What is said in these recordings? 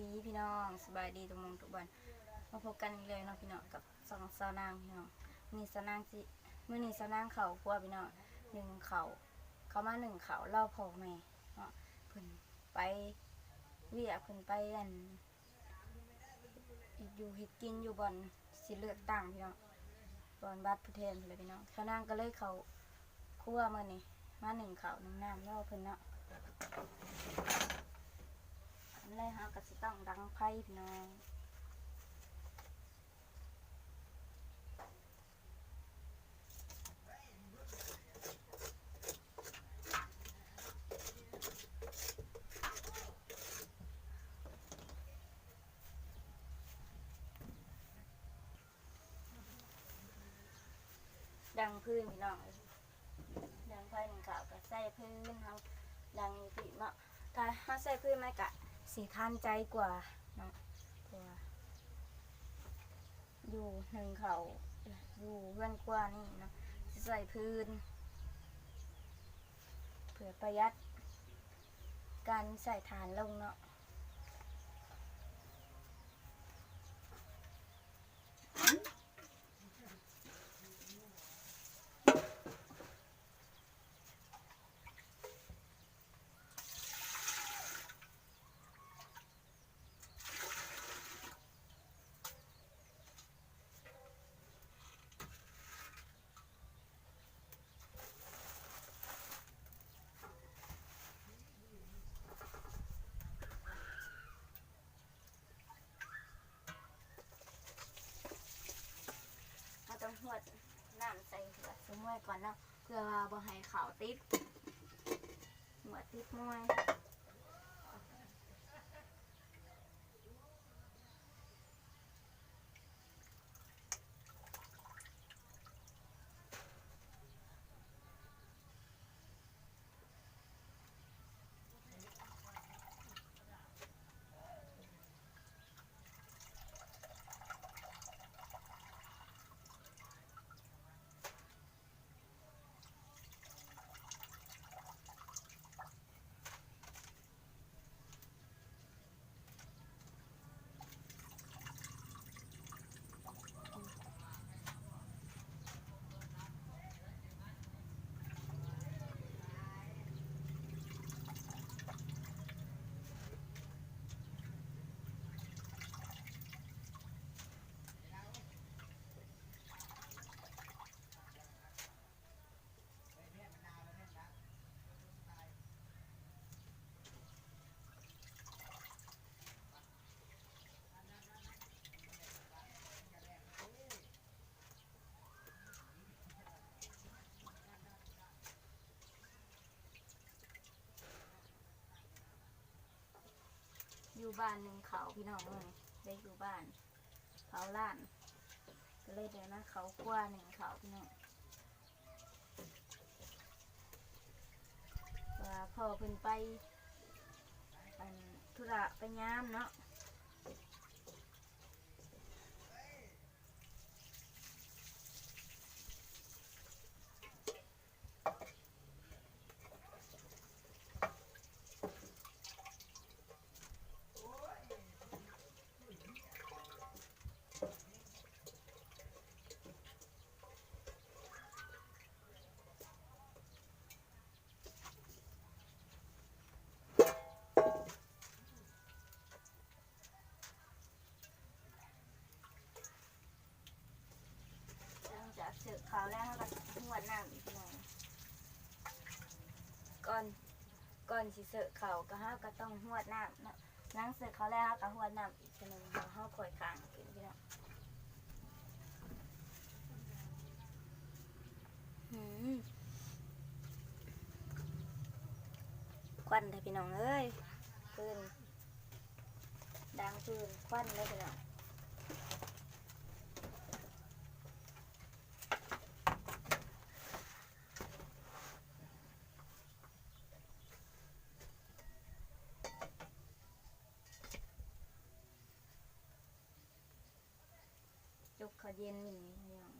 ດີພີ່ນ້ອງ ສະບາຍດີທຸກໝ່ອງທຸກບ່ອນ ມາພົບກັນອີກແລ້ວເນາະພີ່ນ້ອງ ກັບຊ່ອງຊາວນາງພີ່ນ້ອງ. ມື້ນີ້ຊາວນາງຊິ ມື້ນີ້ຊາວນາງເຂົ້າຄົວພີ່ນ້ອງ ໜຶ້ງເຂົ້າ ເຂົ້າມາໜຶ້ງເຂົ້າ ລໍພໍ່ແມ່ເນາະ ເພິ່ນໄປວຽກ ເພິ່ນໄປອັນ ເຮັດຢູ່ເຮັດກິນຢູ່ບ່ອນຊິເລືອກຕັ້ງພີ່ນ້ອງ ບ່ອນບັດຜູ້ແທນພຸ້ນແຫຼະພີ່ນ້ອງ. ຊາວນາງກໍເລີຍເຂົ້າຄົວມື້ນີ້ ມາໜຶ້ງເຂົ້າໜຶ້ງນ້ຳລໍເພິ່ນເນາະ. ອັນແລກເຮົາກໍຊິຕ້ອງດັງໄຟພີ່ນ້ອງ. ດັງຟືນພີ່ນ້ອງເອີຍ ດັງໄຟໜຶ້ງເຂົ້າກໍໃຊ້ຟືນ ເຮົາດັງຢູ່ພີ້ເນາະ. ຖ້າເຮົາໃຊ້ຟືນມັນກະຊິທັນໃຈກວ່າເນາະ ເພາະວ່າຢູ່ໜຶ້ງເຂົ້າ ຢູ່ເຮືອນຄົວນີ້ເນາະ ຊິໃຊ້ຟືນ ເພື່ອປະຢັດການໃຊ້ຖ່ານລົງເນາະ. ເຮົາຕ້ອງຫວດນ້ຳໃສ່ຫວດສະໝວຍກ່ອນເນາະ ເພື່ອວ່າບໍ່ໃຫ້ເຂົ້າຕິດ ຫວດຕິດໝວຍ. ຢູ່ບ້ານໜຶ້ງເຂົ້າພີ່ນ້ອງເອີຍ ໄດ້ຢູ່ບ້ານເຜົາລານ ກໍເລີຍໄດ້ມາເຂົ້າຄົວໜຶ້ງເຂົ້າພີ່ນ້ອງ. ວ່າພໍ່ເພິ່ນໄປ ອັນ ທຸລະໄປຍາມເນາະ. ຫຼັງຈາກເສິກເຂົ້າແລ້ວ ເຮົາກໍຫວດນ້ຳອີກໜ້ອຍ. ກ່ອນ ກ່ອນຊິເສິກເຂົ້າກໍ ເຮົາກໍຕ້ອງຫວດນ້ຳເນາະ. ຫຼັງເສິກເຂົ້າແລ້ວ ເຮົາກໍຫວດນ້ຳອີກເທື່ອໜຶ່ງ ເຮົາຄ່ອຍຄ້າງກິນພີ່ນ້ອງ. ອືມ ຄວັນເດີພີ່ນ້ອງເອີຍ ຟືນ ດັງຟືນ ຄວັນເດີພີ່ນ້ອງ. ຈົກເຂົ້າເຢັນນີ້ພີ່ນ້ອງ.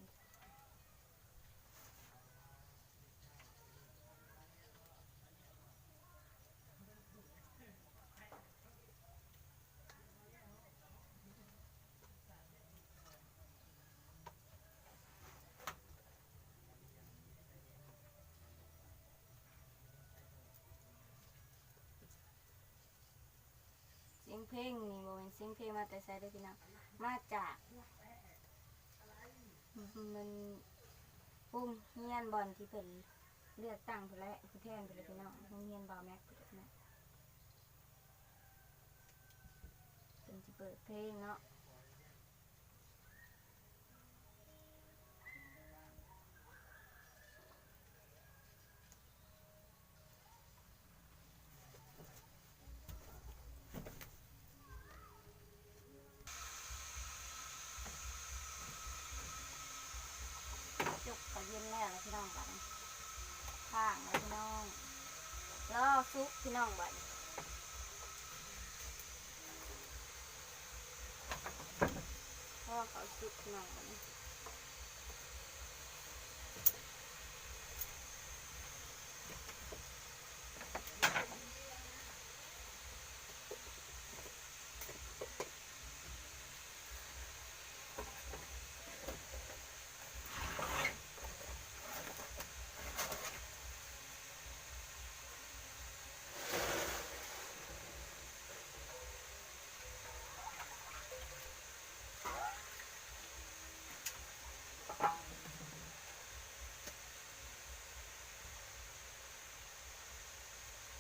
ສຽງເພງມາແຕ່ໃສເດີພີ່ນ້ອງ? ມາຈາກ ມັນໂຮງຮຽນບ່ອນທີ່ເພິ່ນເລືອກຕັ້ງພຸ້ນແຫຼະ ຜູ້ແທນພຸ້ນແຫຼະພີ່ນ້ອງ ໂຮງຮຽນບ່າວແມັກພຸ້ນແຫຼະພີ່ນ້ອງ. ເພິ່ນຊິເປີດເພງເນາະ. ຈົກກະເຢັນແລ້ວລະພີ່ນ້ອງ ບາດນີ້ ຄ້າງແລ້ວພີ່ນ້ອງ ລໍສຸກພີ່ນ້ອງ ບາດນີ້ ລໍເຂົ້າສຸກພີ່ນ້ອງ ບາດນີ້.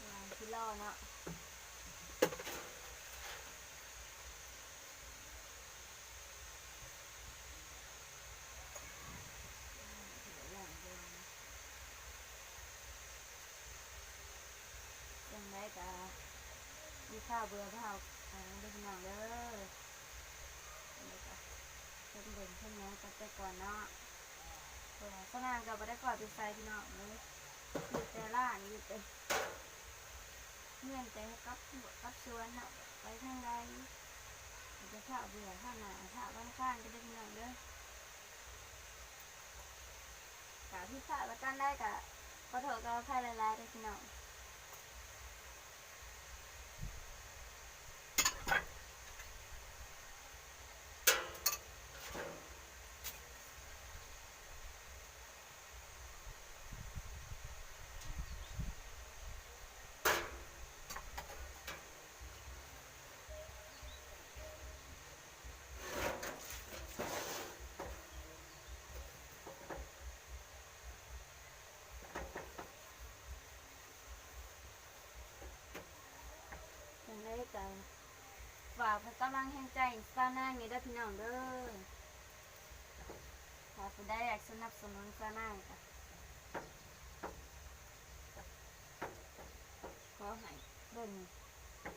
ກຳລັງຊິລໍເນາະ ຈັ່ງໃດກະຢ່າຟ້າວເບື່ອພວກເຮົາເດີພີ່ນ້ອງເດີ. ຈັ່ງໃດກະ ເພິ່ນເບິ່ງເພິ່ນຫຍັງກັນໄປກ່ອນເນາະ ເພາະວ່າສາວນາງກໍບໍ່ໄດ້ຄ່ອຍໄປໃສພີ່ນ້ອງເອີຍ ຢູ່ແຕ່ຮ້ານ ຢູ່ແຕ່ເຮືອນ ແຕ່ກັບຫົວກັບສວນເນາະ ໄປທາງໃດກໍຢ່າຟ້າວເບື່ອ ຖ້າໜ້າ ຖ້າວັນຄານກໍເດີພີ່ນ້ອງເດີ. ກະຜິດພາດປະການໃດກະຂໍໂທດຂໍອະໄພຫຼາຍໆເດີພີ່ນ້ອງ. ຈັ່ງໃດກໍຝາກເປັນກຳລັງແຮງໃຈສາວນາງແດ່ເດີພີ່ນ້ອງເດີ. ຖ້າຜູ້ໃດຢາກສະໜັບສະໜູນສາວນາງກໍຂໍໃຫ້ເບິ່ງ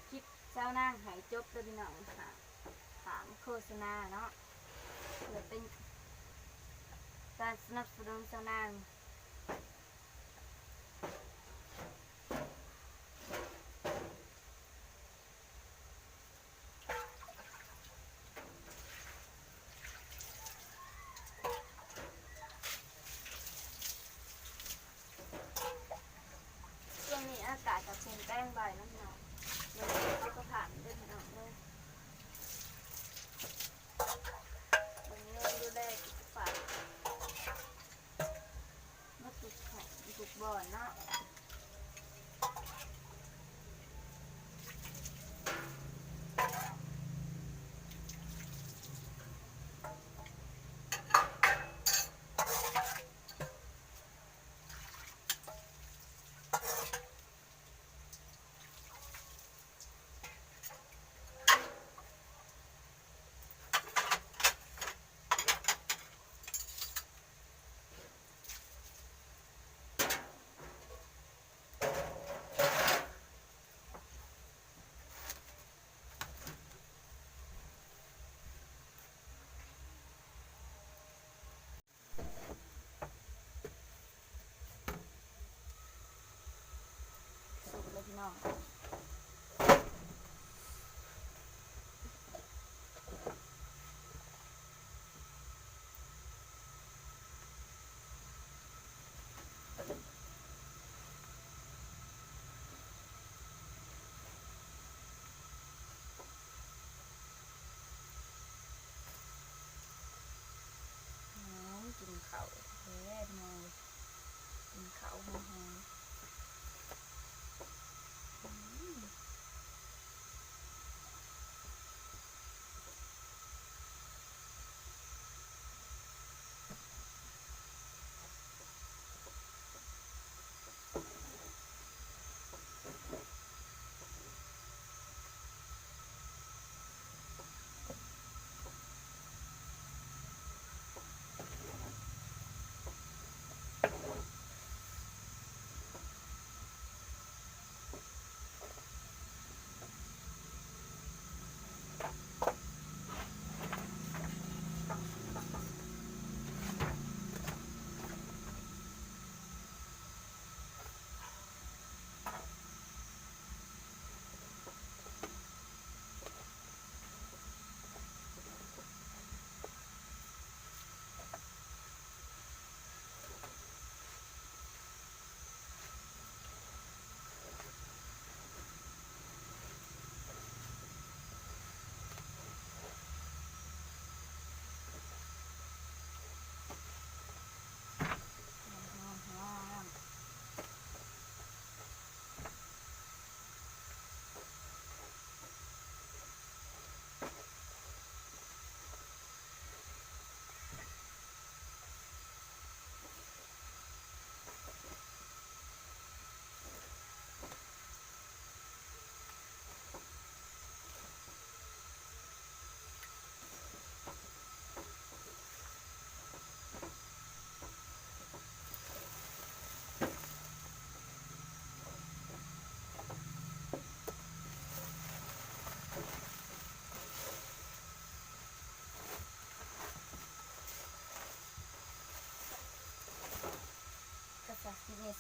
ຄລິບສາວນາງໃຫ້ຈົບເດີພີ່ນ້ອງ ຫ້າມໂຄສະນາເນາະ ເພື່ອເປັນການສະໜັບສະໜູນສາວນາງ. ຊ່ວງນີ້ອາກາດກໍປ່ຽນແປງໄວເນາະພີ່ນ້ອງ ເບິ່ງສຸຂະພາບເດີພີ່ນ້ອງເດີ ເບິ່ງແຍງດູແລສຸຂະພາບ ໝົດທຸກຫ້ອງທຸກບ່ອນເນາະ. ສຸກແລ້ວພີ່ນ້ອງ ກິນເຂົ້າແທ້ພີ່ນ້ອງ ກິນເຂົ້າຫອມໆ.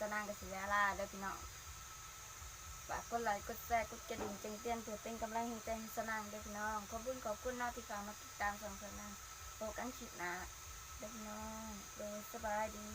ສາວນາງກໍຊິໄດ້ລາເດີພີ່ນ້ອງ. ຝາກກົດໄລ ກົດແຊ ກົດກະດິ່ງແຈ້ງເຕືອນ ເພື່ອເປັນກຳລັງແຮງໃຈໃຫ້ສາວນາງເດີພີ່ນ້ອງ. ຂອບບຸນຂອບຄຸນເນາະ ທີ່ເຂົ້າມາຕິດຕາມຊ່ອງສາວນາງ. ພົບກັນຄລິບໜ້າເດີພີ່ນ້ອງ. ໂດຍ ສະບາຍດີ.